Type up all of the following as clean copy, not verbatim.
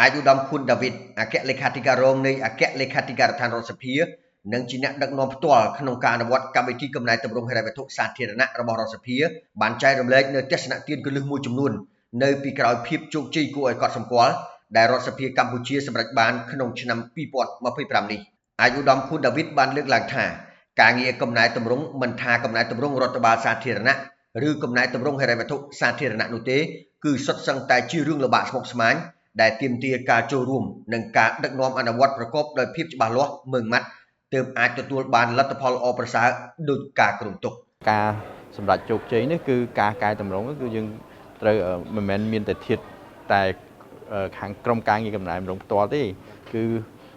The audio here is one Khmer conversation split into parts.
ឯកឧត្តមឃួនដាវីតអគ្គលេខាធិការរងនៃអគ្គលេខាធិការដ្ឋានរដ្ឋសភានិងជាអ្នកដឹកនាំផ្ទាល់ក្នុងការអនុវត្តកម្មវិធីកំណែទម្រង់ហិរញ្ញវត្ថុសាធារណៈរបស់រដ្ឋសភាបានចែករំលែកនៅទស្សនទានគន្លឹះមួយចំនួននៅពីក្រោយភាពជោគជ័យគួរឲ្យកត់សម្គាល់ដែលរដ្ឋសភាកម្ពុជាសម្រេចបានក្នុងឆ្នាំ2025នេះឯកឧត្តមឃួនដាវីតបានលើកឡើងថាការងារកំណែទម្រង់មិនថាកំណែទម្រង់រដ្ឋបាលសាធារណៈឬកំណែទម្រង់ហិរញ្ញវត្ថុសាធារណៈនោះទេគឺសុទ្ធសឹងតែជារឿងលំបាកស្មុគស្មាញដែលទាមទារការចូលរួមនិងការដឹកនាំអនុវត្តប្រកបដោយភាពច្បាស់លាស់ម៉ឺងម៉ាត់ទើបអាចទទួលបានលទ្ធផលល្អប្រសើរដូចការគ្រោងទុកការសម្រេចជោគជ័យនេះគឺការកែតម្រង់គឺយើងត្រូវមិនមែនមានតែធាតុតែខាងក្រុមការងារកំណែទម្រង់ផ្ទាល់ទេគឺ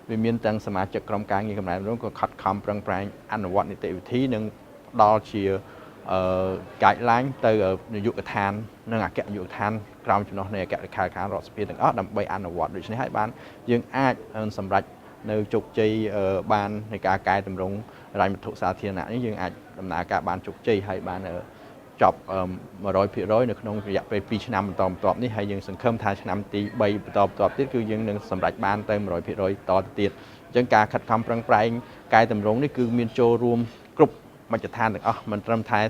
វាមានទាំងសមាជិកក្រុមការងារកំណែទម្រង់ក៏ខិតខំប្រឹងប្រែងអនុវត្តនីតិវិធីនិងផ្ដល់ជា guideline ទៅនាយកដ្ឋាននិងអគ្គនាយកដ្ឋានក្រោមចំណុះនៃអគ្គលេខាធិការរដ្ឋសភាទាំងអស់ដើម្បីអនុវត្តដូច្នេះហើយបានយើងអាចសម្រេចនៅជោគជ័យបាននៃការកែតម្រង់ហិរញ្ញវត្ថុសាធារណៈនេះយើងអាចដំណើរការបានជោគជ័យហើយបានចប់ 100% នៅក្នុងរយៈពេល2ឆ្នាំបន្តបន្ទាប់នេះហើយយើងសង្ឃឹមថាឆ្នាំទី3បន្តបន្ទាប់ទៀតគឺយើងនឹងសម្រេចបានទៅ 100% តទៅទៀតអញ្ចឹងការខិតខំប្រឹងប្រែងកែតម្រង់នេះគឺមានចូលរួមគ្រប់មជ្ឈដ្ឋានទាំងអស់មិនត្រឹមតែ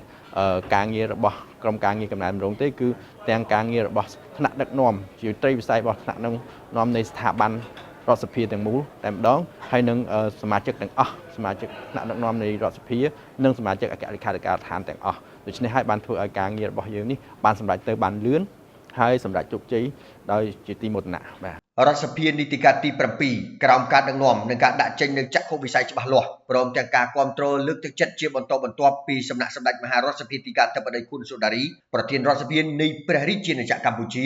ការងាររបស់ក្រុមការងារកំណែទម្រង់ទេគឺទាំងការងាររបស់ថ្នាក់ដឹកនាំជាត្រីវិស័យរបស់ថ្នាក់ដឹកនាំនៃស្ថាប័នរដ្ឋសភាទាំងមូលតែម្ដងហើយនឹងសមាជិកទាំងអស់សមាជិកថ្នាក់ដឹកនាំនៃរដ្ឋសភានិងសមាជិកអគ្គលេខាធិការដ្ឋានទាំងអស់ដូច្នេះហើយបានធ្វើឲ្យការងាររបស់យើងនេះបានសម្រេចទៅបានលឿនហើយសម្រេចជោគជ័យដោយជាទីមោទនៈបាទរដ្ឋសភានីតិកាលទី7ក្រោមការដឹកនាំនិងការដាក់ចេញនូវចក្ខុវិស័យច្បាស់លាស់ព្រមទាំងការគាំទ្រលើកទឹកចិត្តជាបន្តបន្ទាប់ពីសំណាក់សម្ដេចមហារដ្ឋសភាទីកាធិបតីឃួនសូដារីប្រធានរដ្ឋសភានៃព្រះរាជាណាចក្រកម្ពុជា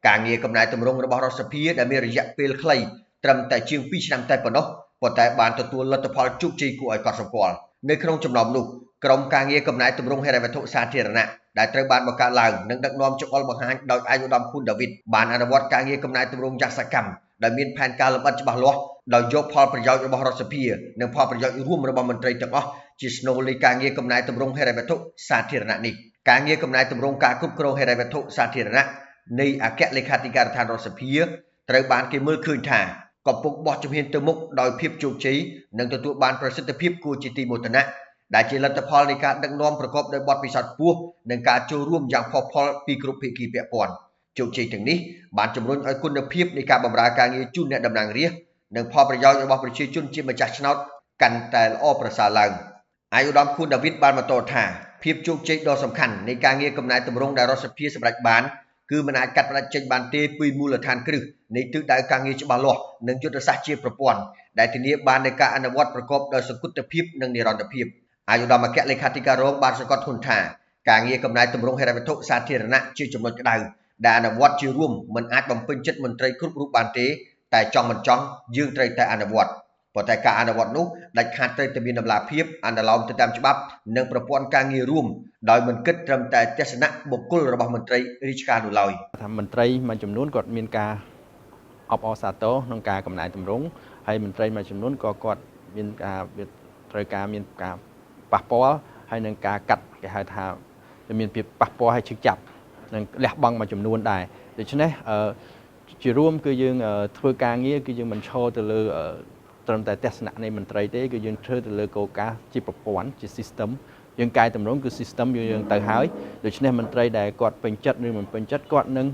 ការងារកំណែទម្រង់របស់រដ្ឋសភាដែលមានរយៈពេលខ្លីត្រឹមតែជាង2ឆ្នាំតែប៉ុណ្ណោះប៉ុន្តែបានទទួលលទ្ធផលជោគជ័យគួរឲ្យកត់សម្គាល់នៅក្នុងចំណោមនោះក្រុមការងារកំណែទម្រង់ហិរញ្ញវត្ថុសាធារណៈដែលត្រូវបានបង្កើតឡើងនិងដឹកនាំចង្អុលបង្ហាញដោយឯកឧត្តមឃួនដាវីតបានអនុវត្តការងារកំណែទម្រង់យ៉ាងសកម្មដោយមានផែនការលម្អិតច្បាស់លាស់ដោយយកផលប្រយោជន៍របស់រដ្ឋសភានិងផលប្រយោជន៍រួមរបស់មន្ត្រីទាំងអស់ជាស្នូលនៃការងារកំណែទម្រង់ហិរញ្ញវត្ថុសាធារណៈនេះការងារកំណែទម្រង់ការគ្រប់គ្រងហិរញ្ញវត្ថុសាធារណៈនៃអគ្គលេខាធិការដ្ឋានរដ្ឋសភាត្រូវបានគេមើលឃើញថាកំពុងបោះជំហានទៅមុខដោយភាពជោគជ័យនិងទទួលបានប្រសិទ្ធភាពគួរជាទីមោទនៈដែលជាលទ្ធផលនៃការដឹកនាំប្រកបដោយបទពិសោធន៍ខ្ពស់និងការចូលរួមយ៉ាងផុសផុលពីគ្រប់ភាគីពាក់ព័ន្ធជោគជ័យទាំងនេះបានជំរុញឲ្យគុណភាពនៃការបម្រើការងារជូនអ្នកតំណាងរាស្ត្រនិងផលប្រយោជន៍របស់ប្រជាជនជាម្ចាស់ឆ្នោតកាន់តែល្អប្រសើរឡើងឯកឧត្តមឃួនដាវីតបានបន្តថាភាពជោគជ័យដ៏សំខាន់នៃការងារកំណែទម្រង់ដែលរដ្ឋសភាសម្រេចបានគឺមិនអាចកាត់ផ្តាច់ចេញបានទេពីមូលដ្ឋានគ្រឹះនៃទិសដៅការងារច្បាស់លាស់និងយុទ្ធសាស្ត្រជាប្រព័ន្ធដែលធានាបាននូវការអនុវត្តប្រកបដោយសង្គមភាពនិងនិរន្តរភាពឯកឧត្តមអគ្គលេខាធិការរងបានសង្កត់ធ្ងន់ថាការងារកំណែទម្រង់ហិរញ្ញវត្ថុសាធារណៈជាចំណុចក្តៅដែលអនុវត្តជារួមមិនអាចបំពេញចិត្តមន្ត្រីគ្រប់រូបបានទេតែចង់មិនចង់យើងត្រូវតែអនុវត្តប៉ុន្តែការអនុវត្តនោះដាច់ខាតត្រូវតែមានតម្លាភាពអនុលោមទៅតាមច្បាប់និងប្រព័ន្ធការងាររួមដោយមិនគិតត្រឹមតែទស្សនៈបុគ្គលរបស់មន្ត្រីរាជការនោះឡើយថាមន្ត្រីមួយចំនួនគាត់មានការអបអរសាទរក្នុងការកំណែទម្រង់ហើយមន្ត្រីមួយចំនួនក៏គាត់មានការត្រូវការមានការប៉ះពាល់ហើយនឹងការកាត់គេហៅថាមានភាពប៉ះពាល់ហើយឈឺចាប់និងលះបង់មួយចំនួនដែរដូច្នេះជារួមគឺយើងធ្វើការងារគឺយើងមិនឈរទៅលើត្រឹមតែទស្សនៈនៃមន្ត្រីទេគឺយើងធ្វើទៅលើគោលការណ៍ជាប្រព័ន្ធជា system យើងកែតម្រង់គឺ system យើងទៅហើយដូច្នេះមន្ត្រីដែលគាត់ពេញចិត្តឬមិនពេញចិត្តគាត់នឹង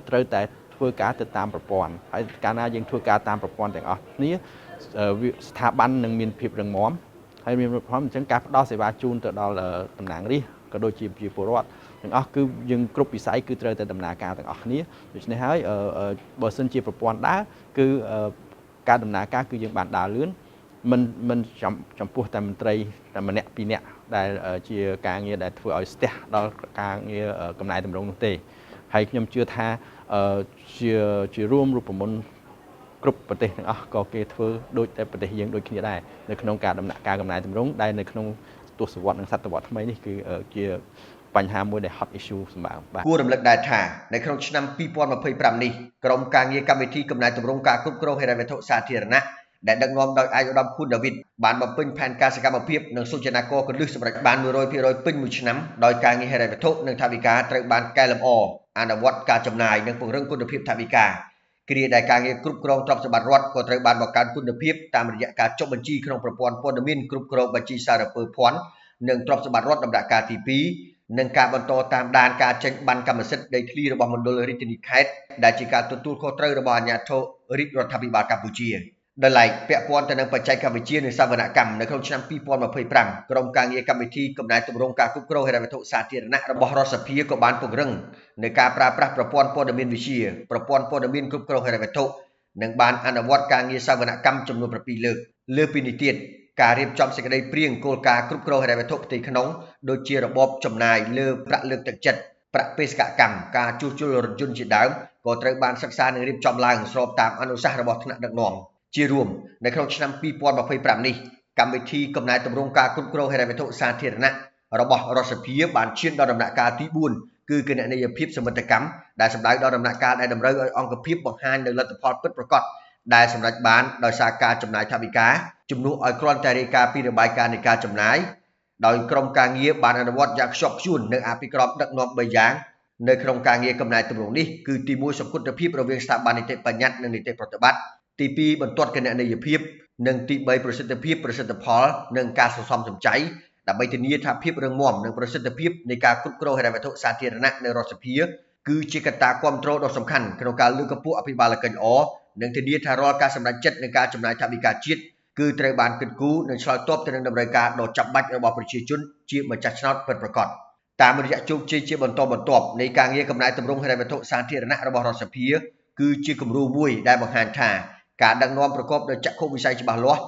ត្រូវតែធ្វើការទៅតាមប្រព័ន្ធហើយកាលណាយើងធ្វើការតាមប្រព័ន្ធទាំងអស់គ្នាស្ថាប័ននឹងមានភាពរឹងមាំហើយមានប្រព័ន្ធអញ្ចឹងការផ្ដល់សេវាជូនទៅដល់តំណាងរាស្ត្រក៏ដូចជាប្រជាពលរដ្ឋទាំងអស់គឺយើងគ្រប់វិស័យគឺត្រូវតែដំណើរការទាំងអស់គ្នាដូច្នេះហើយបើសិនជាប្រព័ន្ធដើរគឺការដំណើរការគឺយើងបានដើរលឿនមិនចំពោះតែមន្ត្រីតែម្នាក់ពីរនាក់ដែលជាការងារដែលធ្វើឲ្យស្ទះដល់ការងារកំណែទម្រង់នោះទេហើយខ្ញុំជឿថាជារួមរូបមន្តគ្រប់ប្រទេសទាំងអស់ក៏គេធ្វើដូចតែប្រទេសយើងដូចគ្នាដែរនៅក្នុងការដំណាក់ការកំណែទម្រង់ដែលនៅក្នុងទសវត្សរ៍និងសតវត្សថ្មីនេះគឺជាបញ្ហាមួយដែល hot issue សម្រាប់បាទគួររំលឹកដែរថានៅក្នុងឆ្នាំ2025នេះក្រុមការងារកម្មវិធីកំណែទម្រង់ការគ្រប់គ្រងហិរញ្ញវត្ថុសាធារណៈដែលដឹកនាំដោយឯកឧត្តមឃួនដាវីតបានបំពេញផែនការសកម្មភាពនិងសូចនាករគន្លឹះសម្រេចបាន 100% ពេញមួយឆ្នាំដោយការងារហិរញ្ញវត្ថុនិងថវិកាត្រូវបានកែលម្អអនុវត្តការចំណាយនិងពង្រឹងគុណភាពថវិកា គ្រាដែលការងារគ្រប់គ្រងទ្រព្យសម្បត្តិរដ្ឋក៏ត្រូវបានបង្កើនគុណភាពតាមរយៈការចុះបញ្ជីក្នុងប្រព័ន្ធព័ត៌មានគ្រប់គ្រងបញ្ជីសារពើភ័ណ្ឌនិងទ្រព្យសម្បត្តិរដ្ឋដំណាក់កាលទី2និងការបន្តតាមដានការចេញប័ណ្ណកម្មសិទ្ធិដីធ្លីរបស់មណ្ឌលរាជធានីខេត្តដែលជាការទទួលខុសត្រូវរបស់អាជ្ញាធររាជរដ្ឋាភិបាលកម្ពុជាដោយឡែកពាក់ព័ន្ធទៅនឹងបច្ចេកវិទ្យានិងសវនកម្មនៅក្នុងឆ្នាំ2025ក្រុមការងារកម្មវិធីកំណែទម្រង់ការគ្រប់គ្រងហិរញ្ញវត្ថុសាធារណៈរបស់រដ្ឋសភាក៏បានពង្រឹងនៅការប្រើប្រាស់ប្រព័ន្ធព័ត៌មានវិទ្យាប្រព័ន្ធព័ត៌មានគ្រប់គ្រងហិរញ្ញវត្ថុនិងបានអនុវត្តការងារសវនកម្មចំនួន7លើកលើពីនេះទៀតការរៀបចំសេចក្តីព្រាងគោលការណ៍គ្រប់គ្រងហិរញ្ញវត្ថុផ្ទៃក្នុងដូចជារបបចំណាយលើប្រាក់លើកទឹកចិត្តប្រាក់បេសកកម្មការជួសជុលរថយន្តជាដើមក៏ត្រូវបានសិក្សានិងរៀបចំឡើងស្របតាមអនុសាសន៍របស់ថ្នាក់ដឹកនាំជារួមនៅក្នុងឆ្នាំ2025នេះកម្មវិធីកំណែទម្រង់ការគ្រប់គ្រងហិរញ្ញវត្ថុសាធារណៈរបស់រដ្ឋសភាបានឈានដល់ដំណាក់កាលទី4គឺគណនេយ្យភាពសមិទ្ធកម្មដែលសម្ដៅដល់ដំណាក់កាលដែលតម្រូវឲ្យអង្គភាពបង្ហាញនូវលទ្ធផលពិតប្រាកដដែលសម្រេចបានដោយសារការចំណាយថវិកាជំនួសឲ្យគ្រាន់តែរាយការណ៍ពីរបាយការណ៍នៃការចំណាយដោយក្រុមការងារបានអនុវត្តយ៉ាងខ្ជាប់ខ្ជួននៅអភិក្រមដឹកនាំ3យ៉ាងនៅក្នុងការងារកំណែទម្រង់នេះគឺទី1សង្គតភាពរវាងស្ថាប័ននីតិបញ្ញត្តិនិងនីតិប្រតិបត្តិទី2បន្ទាត់គណនេយ្យភាពនិងទី3ប្រសិទ្ធភាពប្រសិទ្ធផលនិងការសន្សំសំចៃដើម្បីធានាថាភាពរឹងមាំនិងប្រសិទ្ធភាពនៃការគ្រប់គ្រងហិរញ្ញវត្ថុសាធារណៈនៅរដ្ឋសភាគឺជាកត្តាគាំទ្រដ៏សំខាន់ក្នុងការលើកកម្ពស់អភិបាលកិច្ចល្អនិងធានាថារាល់ការសម្រេចចិត្តនៃការចំណាយថវិកាជាតិគឺត្រូវបានគិតគូរនិងឆ្លើយតបទៅនឹងតម្រូវការដ៏ចាំបាច់របស់ប្រជាជនជាម្ចាស់ឆ្នោតពិតប្រាកដតាមរយៈជោគជ័យជាបន្តបន្ទាប់នៃការងារកំណែទម្រង់ហិរញ្ញវត្ថុសាធារណៈរបស់រដ្ឋសភាគឺជាគំរូមួយដែលបង្ហាញថាការដឹកនាំប្រកបដោយចក្ខុវិស័យច្បាស់លាស់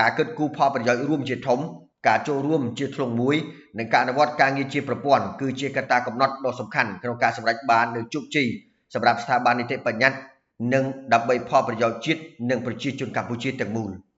ការគិតគូរផលប្រយោជន៍រួមជាធំការចូលរួមជាធ្លុងមួយនិងការអនុវត្តការងារជាប្រព័ន្ធគឺជាកត្តាកំណត់ដ៏សំខាន់ក្នុងការសម្រេចបាននូវជោគជ័យសម្រាប់ស្ថាប័ននីតិបញ្ញត្តិនិងដើម្បីផលប្រយោជន៍ជាតិនិងប្រជាជនកម្ពុជាទាំងមូល។